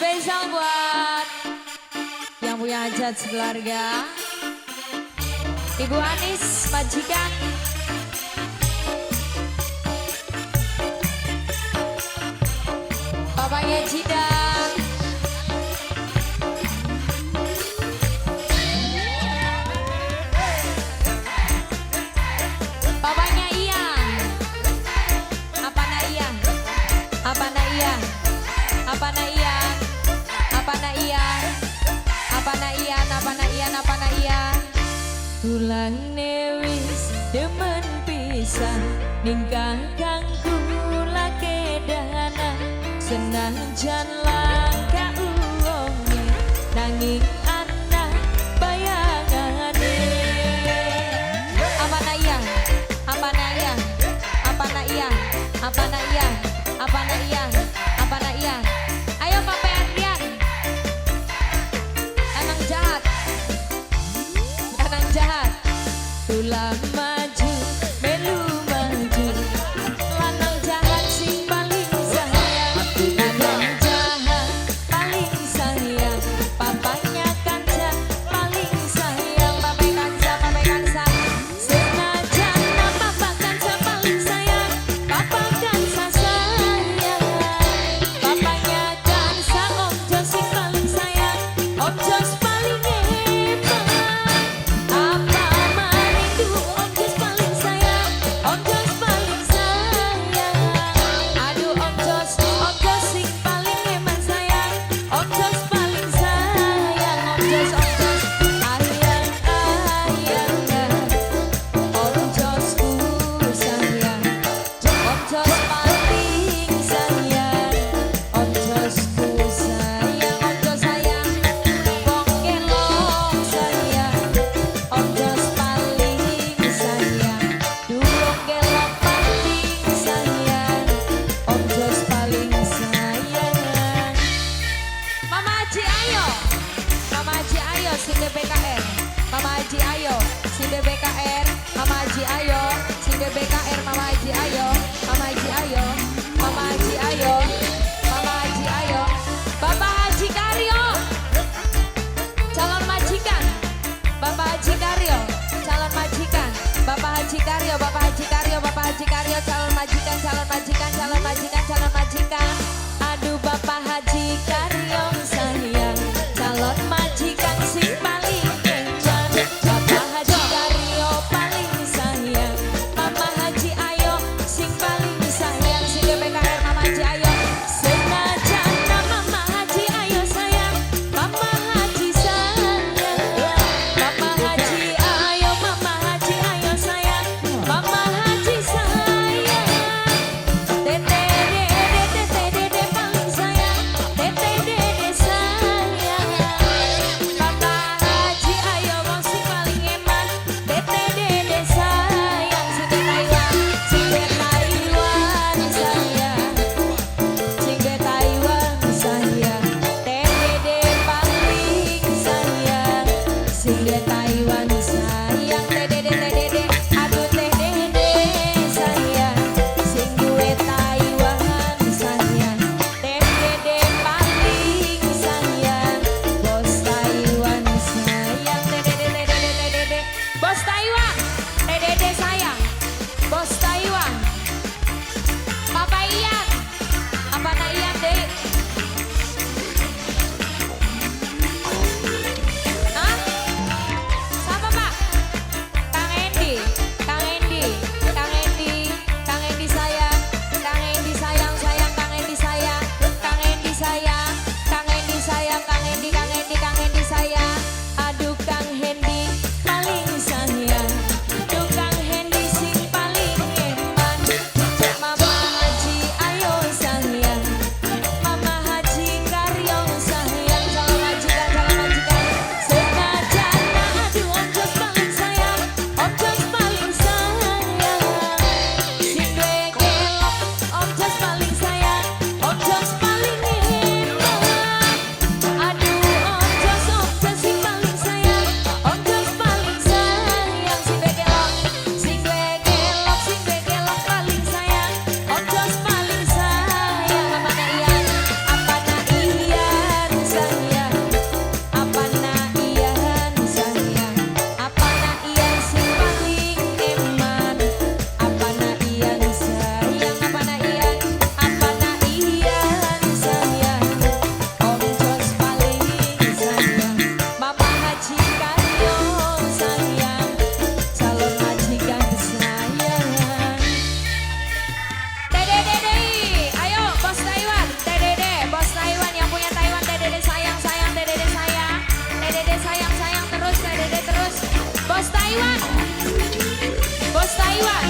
Spesial buat yang punya hajat sekeluarga. Ibu Anis, majikan. Papanya Jidan. Papanya Ian. Apa na Ian? Apa na Ian? Apa na Ian? Apa na Ian? Apa na Ian? Apa na Ian? Apa na Ian? Tulane wis demen pisan ning kakangku lakedana senajan langka uwonge nanging ana bayangane. Apa na Ian? Apa na Ian? Apa na Ian? Apa na Ian? Apa na Ian? Apa na Ian? Ayo Pape Adrian. Lanang jahat. Lanang jahat. Tulang maju, melu maju. Lanang jahat sing paling sayang. Lanang jahat paling sayang. Papanya kanca paling sayang. Pape kanca, pape kanca. Senajan papa kanca paling sayang. Papa kanca sayang. Papanya kanca Om Jos sing paling sayang. Om Jos paling hebat. Apa maning du Om Jos paling sayang. Om Jos paling sayang. Aduh Om Jos, Om Jos sing paling hebat sayang. Om Jos paling sayang. Om Jos, Om Jos, ayang ayang. Om Josku sayang. Om Jos paling sayang. Om Josku sayang. Om Jos sayang. Wong kelong sayang. Om Jos paling sayang. Durung kelong paling sayang. Om Jos paling sayang. Mama Haji ayo. Mama Haji ayo sing BKR. Mama Haji ayo sing BKR. Mama Haji ayo sing BKR. Mama Haji ayo. Mama Haji ayo. Mama Haji ayo. Mama Haji ayo. Bapak Haji Karyo. Calon majikan. Bapak Haji Karyo, calon majikan. Bapak Haji Karyo, Bapak Haji Karyo, Bapak Haji Karyo, calon majikan, calon majikan, calon majikan, calon majikan. Aduh Bapak Haji Karyo sayang, calon majikan sing paling kencang. Bapak Haji Karyo paling sayang, Mama Haji ayo sing paling sayang, sing BKR Mama Haji ayo. Senajan Mama Haji ayo sayang, Mama Haji sayang. Mama Haji ayo, Mama Haji ayo sayang, Mama Haji sayang. Tetere Iwan.